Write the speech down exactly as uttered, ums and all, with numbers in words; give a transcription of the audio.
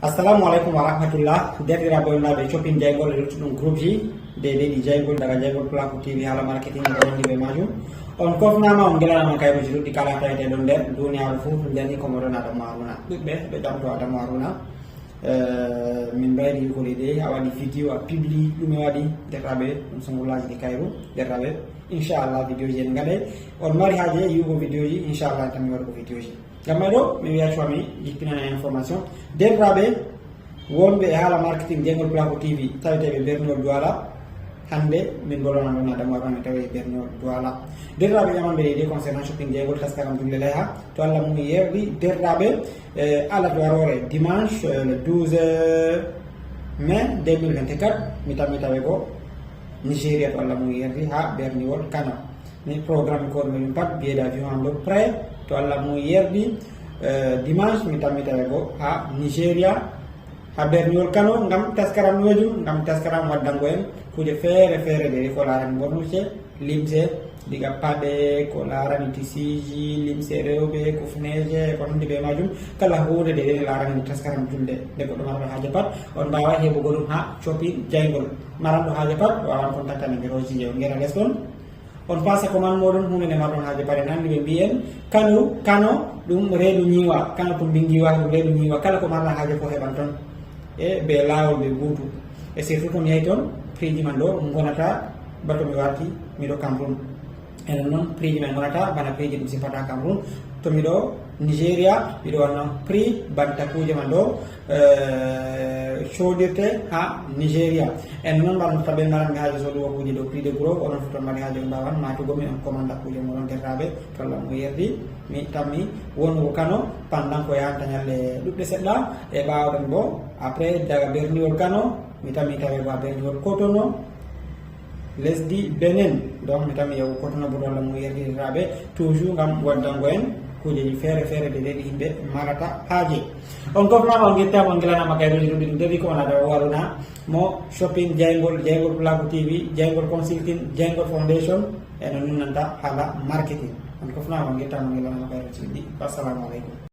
Assalamu alaikum wa rahmatullah. Derɗiraaɓe wonɓe e shopping jaygol e luttuɗum groupe ji, deydeyɗi jaygol daga jaygol Pulaaku T V haala marketing e ko nanndi bee maajum. On kofnaama, on ngelanaama kayruuji ɗuɗɗi kala taweteeɗo nder duniyaaru fuu. Nden ni ko moɗon Adamu Haruna. Ɓiɓɓe ɓe ƴamto Adamu Haruna. Eh, min mbayri yugol e ɗe, a waɗi vidéo, a publie ɗume waɗi, derɗiraaɓe, ɗum sungulaaji ɗi kayru, derɗiraaɓe, inchallah vidéo ji en ngaɗay. On mari haaje yi'ugo vidéo ji, inchallah tan mi waɗugo vidéo ji. Ngam may ɗo mi wiya cuwa mi jippinana information. Derɗiraaɓe wonɓe e haala marketing jaygol Pulaaku T V, taweteeɓe berniwol Duwala, hannde min mbolwana ɗon Adamu Haruna, mi tawi berniwol Duwala. Derɗiraaɓe ƴamanɓe ɗe concernant shopping jaygol taskaram Dulle Layha, to Allah mum yerɗi derɗiraaɓe, eh, alat waroore dimanche, eh, le douze mai deux mille vingt-quatre, mi tammi tawe ko Nigeria to Allah mum yerɗi haa berniwol Kano. Mi programme ko ɗum pat, billet d'avion am ɗo prêt, to Allah mum yerɗi, eh, dimanche mi tammi tawe ko haa Nigeria, haa berniwol Kano, ngam taskaram ɗo majum, ngam taskaram waddango en kuuje feere feere ɗe ko laarani bornuce, limse, diga paɗe, ko laarani tisiiji, limse rewɓe, kufneeje, e ko nanndi bee maajum. Kala huunde nde ɗe laarani taskaram julde, nde goɗɗo marɗo haaje pat, on mbaaway heɓugo ɗum haa shopping jaygol. Maranɗo haaje pat waawan kontakta numéro ji je on ngera les ɗon. On pasa commande mooɗon, huunde nde marɗon haaje pat. Nanndi ɓe mbi'en Kano, Kano ɗum reedu nyiwa, Kano ɗum bingiwa, ɗum reedu nyiwa. Kala ko marɗa haaje fof heɓan ton. E bee laawol ɓe buutu. E surtout to mi yahi ton, prix ji man ɗo ngonata ba to mi warti miɗo Cameroun. Enen noon, prix ji men ngonata bana prix ji ɗum sipata Cameroun. To miɗo Nigeria, miɗo wanna prix banta kuuje man ɗo, eh, coodirte haa Nigeria. Enen noon, mbaɗa tabe ngaran mi haaje sodugo kuuje ɗo prix de gros, onon fof to mbaɗi haaje on mbaawan maatugo mi, on commanda kuuje moɗon derɗiraaɓe, to Allah mum yerɗi. Mi tammi wonugo Kano pendant ko yahanta ñalɗe ɗuɗɗe seɗɗa, e ɓaawo ɗon bo, après, daga berniwol Kano, mi tammi tawe ba berniwol Cotonou, lesdi Benin. Donc, mi tammi yahu Cotonou bo, to Allah mum yerɗi derɗiraaɓe, toujours ngam waddango en kuujeji feere feere ɗe ɗe yimɓe marata haaje. On kofnaama, on ngettaama, on ngelanaama kayruuji ɗuɗɗi. Ɗum tawi ko on Adamu Haruna mo shopping jaygol, jaygol Pulaaku T V, jaygol consulting, jaygol foundation, e no nunnanta haala marketing. On kofnaama, on ngettaama, on ngelanaama kayruuji ɗuɗɗi. Assalamu alaikum.